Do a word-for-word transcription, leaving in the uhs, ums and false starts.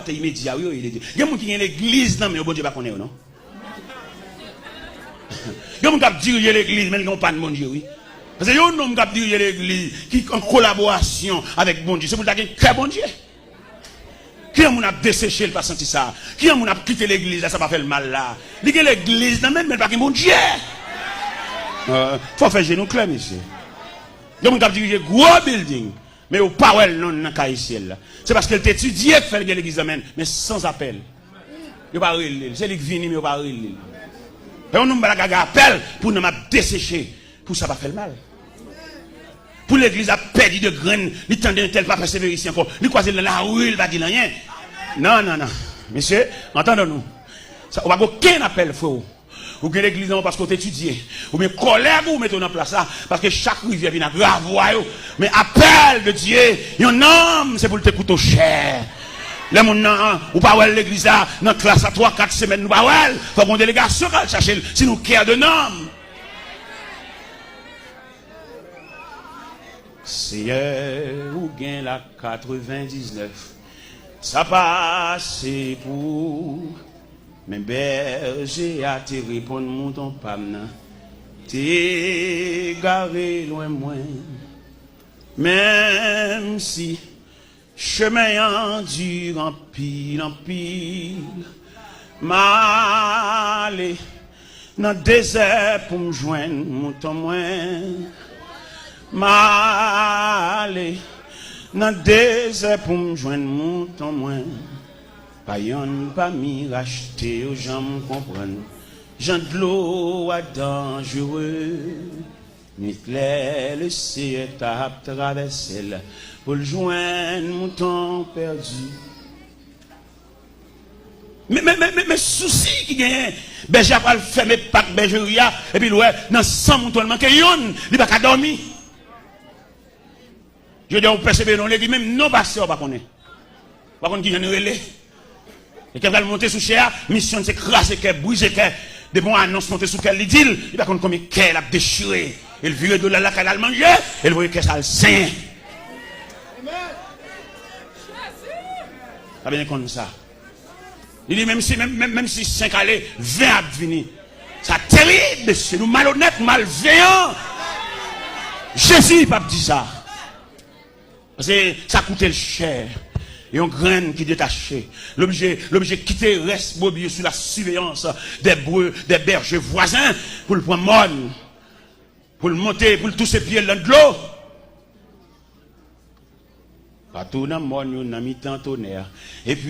Te imedya, wi, yo ye de Dye. Gen moun ki gen legliz nan men yo, Bondye pa konnen yo, non. Gen moun k ap dirije legliz, men l gen yon pa n Bondye, wi. Paske yon nonm k ap dirije legliz, ki an kolaborasyon avèk Bondye, se pou l ta gen kè Bondye. Ki yon moun ap deseche, l pa santi sa? Ki yon moun ap kite legliz la, sa pa fè l mal la? Li gen legliz nan men l, men l pa gen Bondye. Euh, fò fè je nou klè, mesye. Gen moun k ap dirije gwo bilding. Men yo pa wè l non nan kaye syèl la. Se paske l te etidye k fè l gen legliz nan men l, men san apèl. Yo pa rele l. Se li k vini, men yo pa rele l. E yon nonm pa ka gen apèl pou nanm ap deseche, pou sa pa fè l mal. Pou legliz ap pèdi de grenn, li tande entèl pa pèsevere isi ankò. Li kwaze l nan lari, li pa di l anyen. Non, non, non. Mesye, antandon nou. Sa, ou pa gen okenn apèl, freo. Ou gen legliz nan men w paske w te etidye. Oubyen kòlèg ou mete w nan plas la, paske chak rivyè vin ak ravwa yo. Men apèl de Dye, yon nanm, se pou l te koute w chè. Lè moun nan, ou pa wè l legliz la, nan klas la, twa, kat semèn, nou pa wè l. Fòk yon delegasyon k al chache l, si nou kè de nanm. Seyè, ou gen la katrevendiznèf. Sa pase pou ou. Men bèje a te reponn mouton pa m nan te egare lwen mwen. Menm si chemen an di anpil, anpil, m ale nan dezè pou m jwenn mouton mwen. M ale nan dezè pou m jwenn mouton mwen. Pa yonn pami rachte yo janm konprann jan dlo a danjere. Nwit lè Leseyè t ap travèse l pou l jwenn mouton pèdi. Men, men, men, men, men sousi ki genyen, bèje a pral fèmen pak bèjeri a, epi l wè nan san mouton l manke yonn, li pa ka dòmi. Jodi a ou pèsevere nan legliz, menm non pastè ou pa konnen. Ou pa konn kijan li rele. E kè pral monte sou chè a, misyon l se kraze kè, brize kè. Depi yon anons monte sou kè l, li di l, li pa konn konbyen kè l ap dechire. E l vire do l al lakay l al manje, e l voye kè sa al senyen. Pa byen konn sa. Li di, menm si, menm, menm, menm si senk ale, ven ap vini. Sa terib, mesye, nou malonèt, malveyan. Jezi p ap di sa. Paske sa koute l chè. Yon grenn ki detache, l oblije, l oblije kite rès brebis yo sou la siveyans dè bre-, dè bèje vwazen pou l pran mòn, pou l monte, pou l touse pye l nan dlo. Patou nan mòn yo, nan mitan tonè. Epi,